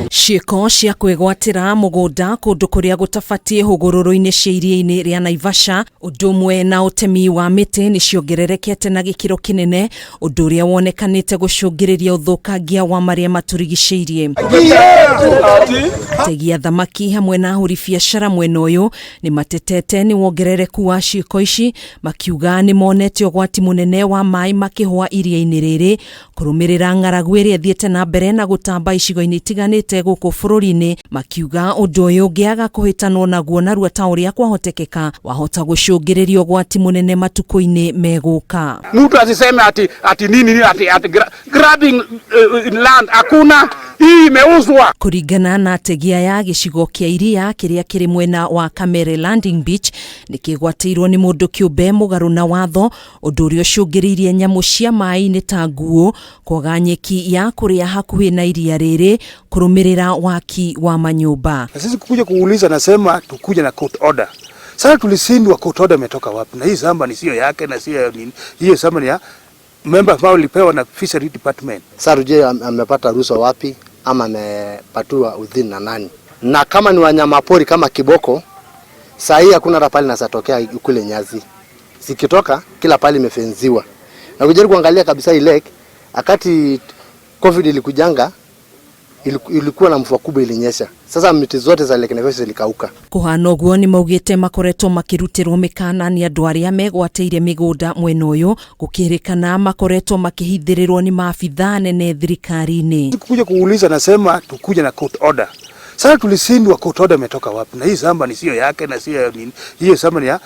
Ciĩko cia kwĩgwatĩra mũgũnda kũndũ kũrĩa gũtabatiĩ hũgũrũrũ-inĩ cia iria-inĩ rĩa Naivasha, ũndũ ũmwe na ũtemi wa mĩtĩ, nĩ ciongererekete na gĩkĩro kĩnene, ũndũ ũrĩa wonekanĩte gũcũngĩrĩria ũthũkangia wa marĩa matũrigicĩirie. Ategi a thamaki hamwe na ahũri biacara mwena ũyũ nĩ matetete nĩ wongerereku wa ciĩko ici, makiuga nĩ monete ũgwati mũnene wa maĩ makĩhũa iria-inĩ rĩrĩ kũrũmĩrĩra ng'aragu ĩrĩa ĩthiĩte na mbere na gũtamba icigo-inĩ itiganĩte gũkũ bũrũri-inĩ, makiuga ũndũ ũyũ ũngĩaga kũhĩtanwo naguo narua ta ũrĩa kwahotekeka, wahota gũcũngĩrĩria ũgwati mũnene matukũ-inĩ megũka. Mtu asiseme ati nini nini, ati grabbing land, hakuna, hii imeuzwa. Kũringana na ategi aya, gĩcigo kĩa iria kĩrĩa kĩrĩ mwena wa Kamere Landing Beach nĩ kĩgwatĩirwo nĩ mũndũ kĩũmbe mũgarũ na watho, ũndũ ũrĩa ũcũngĩrĩirie nyamũ cia maĩ-inĩ ta nguũ kwaga nyeki ya kũrĩa hakuhĩ na iria rĩrĩ kũrũmĩrĩra waki wa manyũmba. Na sisi kukuja kuuliza, nasema tukuja na court order. Sasa tulishindwa, court order imetoka wapi? Na hii shamba ni sio yake na sio ya nini. Hiyo shamba ni ya member ambao walipewa na fishery department. Sasa tujue amepata ruhusa wapi ama amepatiwa udhini na nani, na kama ni wanyama pori kama kiboko, saa hii hakuna hata pale nasatokea kule nyazi zikitoka, kila pale imefenziwa. Na kujaribu kuangalia kabisa hii lake, akati COVID ilikujanga, ilikuwa na mvua kubwa ilinyesha. Sasa miti zote za Lake Naivasha zilikauka. Kũhana ũguo, nĩ maugĩte makoretwo makĩrutĩrwo mĩkana nĩ andũ arĩa megwatĩire mĩgũnda mwena ũyũ, gũkĩrĩkana makoretwo makĩhithĩrĩrwo nĩ maabithaa nene thirikari-inĩ. Kukuja kuuliza, nasema tukuja na court order. Sasa tulishindwa, court order imetoka wapi? Na hii shamba ni sio yake na sio ya nini. Hiyo shamba ni ya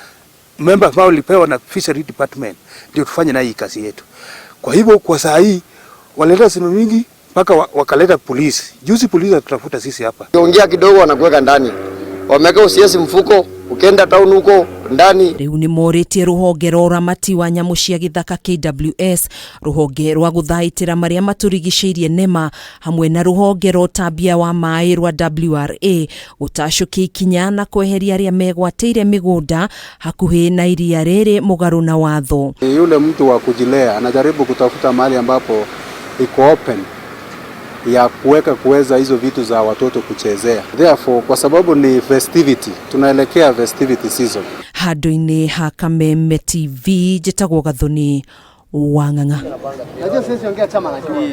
member ambao walipewa na fishery department ndio tufanye nayo hii kazi yetu. Kwa hivyo kwa saa hii waleta simu mingi mpaka wakaleta polisi. Juzi polisi watutafuta sisi hapa. Ukiongea kidogo wanakuweka ndani, wameweka OCS mfuko, ukienda town huko ndani. Rĩu nĩ morĩtie rũhonge rwa ũramati wa nyamũ cia gĩthaka KWS, rũhonge rwa gũthaitĩra marĩa matũrigicĩirie NEMA, hamwe na rũhonge rwa ũtambia wa maĩ rwa WRA gũtacũkia ikinya na kweheria arĩa megwatĩire mĩgũnda hakuhĩ na iria rĩrĩ mũgarũ na watho. Yule mtu wa kujilea anajaribu kutafuta mahali ambapo iko open ya kuweka kuweza hizo vitu za watoto kuchezea. Therefore, kwa sababu ni festivity, tunaelekea festivity season. Handũ-inĩ ha Kameme TV, njĩtagwo Gathoni wa Ng'ang'a. Najua sisi ongea chama najua.